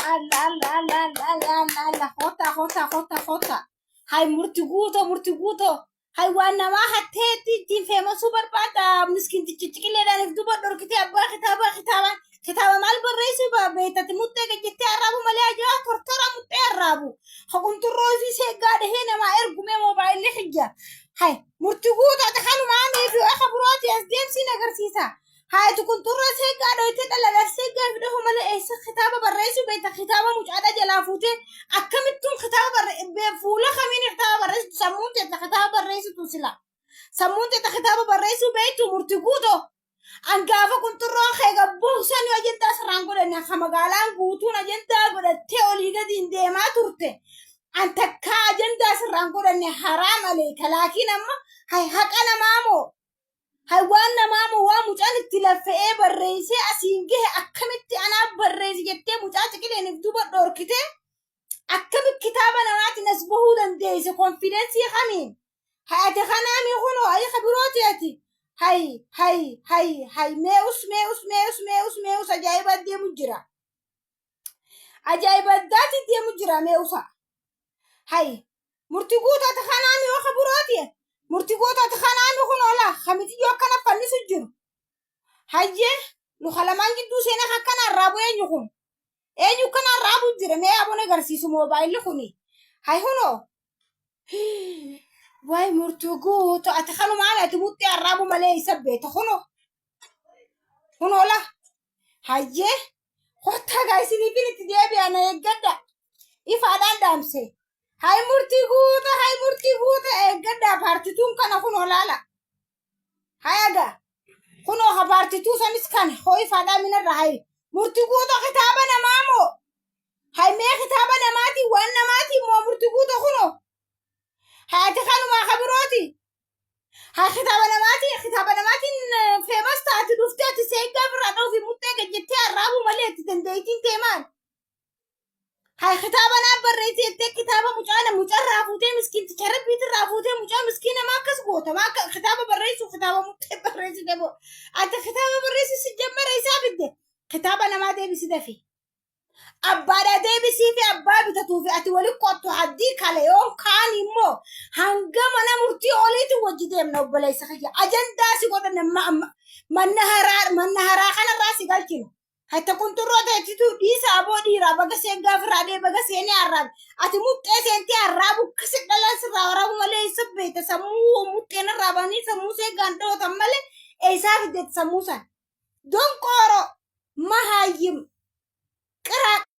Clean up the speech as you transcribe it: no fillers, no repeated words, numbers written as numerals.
Alla alla alla alla alla alla alla kottaa kottaa kottaa kottaa. Hay murti guutoo murti guutoo. Hay waan namaa hatteetti ittiin feemasuu barbaada miskiintichi ciqileedhaan if duuba dhorkitee abbaa kitaaba kitaaba kitaaba maal barreessuu beektati muxxee gajjettee arraabu malee ajaa tortora muxxee arraabu. Haqunxurroo fi seeggaa dhahee namaa ergumee moobaayilli xijja. Hay murti guutaa kanumaa meefi akka birooti as deemsiin agarsiisa. Haati qunxurroo seeggaa dhoytee dhala seeggaa fi dhahu malee eessa kitaaba barreessuu beekta kitaaba mucaadha jalaa fuutee akkamittuun kitaaba barre fuula kamiin kitaaba barreessitu sammuun teetta kitaaba barreessitu sila sammuun teetta kitaaba barreessuu beektu murti guutoo an gaafa qunxurroon kee gabbuu sani ajandaa sirraan godhanne ka magaalaan guutuun ajandaa godhattee olii gadiin deemaa turte an takkaa ajandaa sirraan godhanne haraam aleeka laakiin amma hay haqa namaa moo hay waan namaa moo waan mucaan itti laffa'ee barreessee asiin gahe akkamitti anaaf barreessi jettee mucaa ciqileeniif duuba dhorkitee akkamitti kitaaba namaatiin as bahuu dandeesse confidence kamiin hay ati kanaami kunoo ayi ka birooti ati hay hay hay hay mee'us mee'us mee'us mee'us mee'us ajaa'iba deemu jira ajaa'iba addaati deemu jira mee'usa hay murti guutaati kanaami yoo ka birooti murti guutaati kanaami kunoo laa kamitiyyoo akkana fannisu jiru hayyee luka lamaan gidduu seenaa akkana arraabu eenyu kun eenyu akkana arraabu jira mee abon agarsiisu moobaayilli kuni hay hunoo waay murti guutu ati kanumaan ati muxxee arraabu malee isa beeta kunoo kunoo la hayyee kottaa gaa isiniifin itti deebi'a na eeggadha ifaadhaan dhaamse hay murtii guuta hay murtii guuta eeggadha part twon kana kunoo laala hayaga kunoo ha part two sanis kan hoo ifaadhaa minarra hay murtii guuta kitaaba namaa moo hay mee kitaaba namaatiin waan namaatiin moo murtii guuta kunoo hay ati kanumaa ka birooti hay kitaaba namaatiin famous taati dhuftee ati seeggaa birraa dha'uufi muxxee gajjettee arraabuu malee itti dandeettiin teemaan hay kitaaba naaf barreessi jettee kitaaba mucaa mucarraa fuutee miskiinticha rabbiitirraa fuutee mucaa miskiina maa akkas goota maa akka kitaaba barreessu kitaaba muxxee barreessite moo ati kitaaba barreessu si jammara isaa fidde kitaaba namaa deebisi dafi abbaadha deebisii fi abbaa bitatuu fi ati wali kottu haddii kale yoon kaan immoo hanga mana murtii oliitiin wajji deemna obboleessa kiyya ajandaa si godhanne manna haraa kanarraa si galchina hatta qunxurroo teessituu dhiisa aboo dhiiraa baga seen gaafirraa dhee baga seenee arraabe ati muxxee seentee arraabu kasi dhalaan sirraa waraabu malee isa beekta sammuu muxxeen arraabanii sammuu seegaan dhootan malee eessaa fiddeet sammuu san donqooro mahaayyim qiraa.